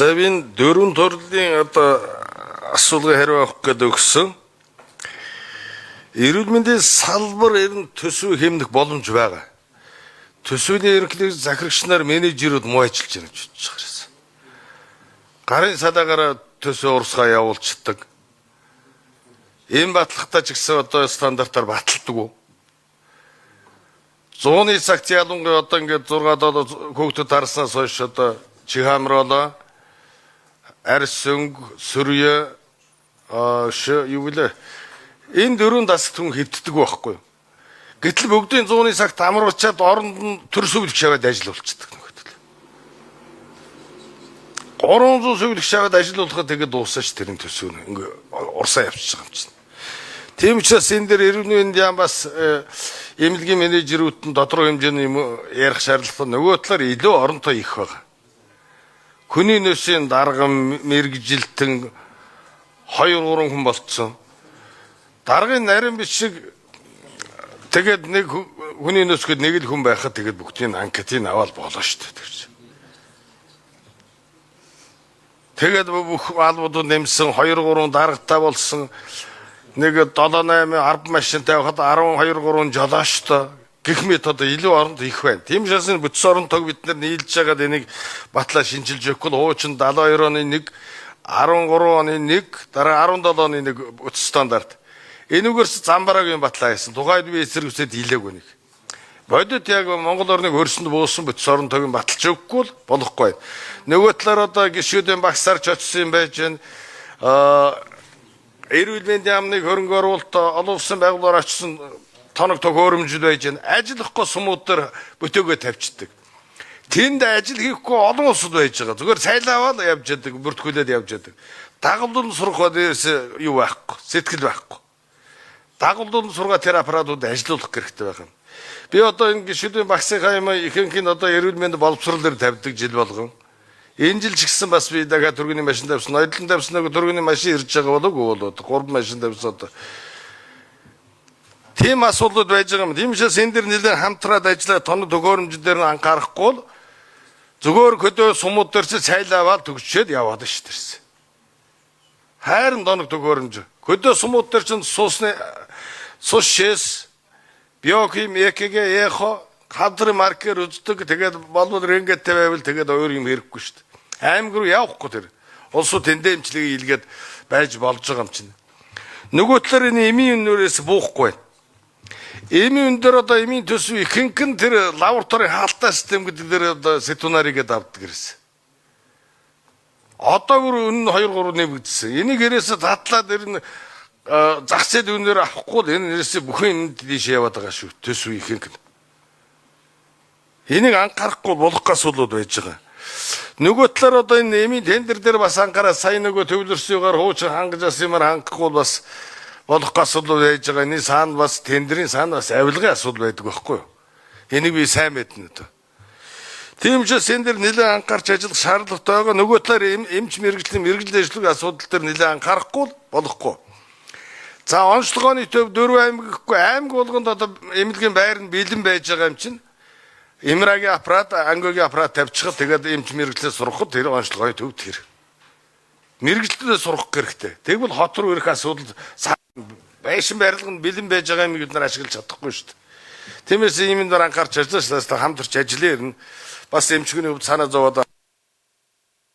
За би энэ дөрвөн төрлийн одоо асуулгын хариу авах гээд өгсөн. Эрүүл мэндийн салбар ер нь төсөв хэмнэх боломж байгаа. Төсвийн ерөнхийлөгч захирагч нар менежерүүд муу ажиллаж байна гэж бодож байгаа юм. Гарын салаагаараа төсөв урсгаа явуулцдаг. Эм батлагтаа ч гэсэн одоо стандартаар баталдаг уу? 100-ны цагт ялангуяа одоо ингээд 6 7 хүүхдэд тарснаас хойш одоо Чихамруулаа, Арьс өнгө, Сүрье, юу гэлээ. Энэ дөрвөн дасагт хүн хэвддэг байхгүй юу? Гэтэл бүгдийн 100-ны цагт амруулчаад оронд нь төр сөвлөгч аваад ажиллуулцдаг нөхөдөл. 300 сөвлөгч аваад ажиллуулахад тэгээд дуусаа ш тэрийн төсөв нь ингээ урсаа явчихж байгаа юм чинь. Тийм учраас энэ дээр эрүүл мэндийн яам бас эмнэлгийн менежерүүд нь тодорхой хэмжээний юм ярих шаардлагатай, нөгөө талаар илүү оронтой их байгаа. Хүний нөөцийн дарга мэргэжилтэн 2 3 хүн болцсон. Даргын нарийн бичиг тэгээд нэг хүний нөөц гээд нэг л хүн байхад тэгээд бүгдийн анкетыг аваад болоо шүү дээ. Тэр чинь. Тэгээд бүх албадууд нэмсэн 2 3 даргатай болсон. Нэг 7 8 10 машин тавихад 12 3 жолоочтой гэх мэт одоо илүү оронд их байна. Тийм учраас энэ бүтц оронтойг бид нар нийлж байгаад энийг батлаа шинчилж өгөхгүй хуучин 72 оны 1, 13 оны 1, дараа 17 оны 1 бүтц стандарт. Энүүгээрс замбараагийн батлаа хийсэн. Тухайд би эсрэг үсэд хийлээгүй нэг. Бодит яг Монгол орныг хөрсөнд буусан бүтц оронтойг баталж өгөхгүй бол болохгүй. Нөгөө талаар одоо гишүүдийн багсаарч очсон юм байж байна. Эрүүл мэндийн яамны хөрөнгө оруулалт олон улсын байгууллагаар очсон тоног төхөөрөмжүүд байж байна. Ажиллахгүй сумууд дээр бөтөөгөө тавьчихдаг. Тэнд ажил хийхгүй олон улсууд байж байгаа. Зүгээр цайлаа аваад явж яадаг, бүртгүүлээд явж яадаг. Дагуулсан сурах дээрээс юу байхгүй, сэтгэл байхгүй. Дагуулсан сургаа тэр аппаратууд ажиллуулах хэрэгтэй байх юм. Би одоо энэ гишүүдийн багсынхаа юм ихэнх нь одоо эрүүл мэнд боловсрол дээр тавьдаг жил болгон. Энэ жил ч гэсэн бас би дахиад түргэний машин тавьсан. Ноёдлон тавьсан нэг түргэний машин ирж байгаа болов уу болоо. 3 машин тавьсан одоо. Тийм асуудлууд байж байгаа юм. Тийм учраас энэ дэр нэлээд хамтраад ажиллаа тоног төхөөрөмж дээр нь анхаарахгүй л зүгээр хөдөө сумууд дээр чи цайлаа аваад төгсчээд яваад ш тэрсэн. Хайрын тоног төхөөрөмж. Хөдөө сумууд дээр чинь суусны сус шээс биохим ЭКГ эхо кадр маркер үздэг. Тэгээд болвол рентгентэй байвал тэгээд өөр юм хэрэггүй шүү дээ. Аймаг руу явахгүй тэр. Улсууд тэндээ эмчилгээ хийлгээд байж болж байгаа юм чинь. Нөгөө талаар энэ эмийн өнөрөөс буухгүй байна. Эмийн өн дээр одоо эмийн төсөв ихэнх нь тэр лабораторийн хаалтаа систем гэдэг дээр одоо сетунарийг авдаг гэсэн. Одоо бүр өн 2 3 нэмэгдсэн. Энийг ерөөсө задлаад ер нь зах зээл үнээр авахгүй л энэ ерөөсө бүхэн энд тийш яваад байгаа шүү. Төсөв ихэнх нь. Энийг анхаарахгүй болох асуудлууд байж байгаа. Нөгөө талаар одоо энэ эмийн тендер дээр бас анхаараа сая нөгөө төвлөрсөн югаар хуучин хангаж асан юмар хангахгүй бас болох асуудал байж байгаа. Энэ саан бас тендерийн саан бас авилгын асуудал байдаг байхгүй юу? Энийг би сайн мэднэ одоо. Тийм учраас энэ дэр нэлээд анхаарч ажиллах шаардлагатай байгаа. Нөгөө талаар эмч мэргэжлийн мэргэжил ажиллах асуудал дээр нэлээд анхаарахгүй болохгүй. За онцлогооны төв 4 аймаг гэхгүй аймаг болгонд одоо эмнэлгийн байр нь бэлэн байж байгаа юм чинь. Эмрагийн аппарат, ангиогийн аппарат тавьчихад тэгээд эмч мэргэжлээ сургахад тэр онцлогооны төв тэр. Мэргэжлээ сургах хэрэгтэй. Тэгвэл хот руу ирэх асуудал байшин барилга нь бэлэн байж байгаа юм бид нар ашиглаж чадахгүй шүү дээ. Тиймээс ийм дээр анхаарч ажиллаж хамтарч ажиллая ирнэ. Бас эмчгүний хувьд санаа зовоод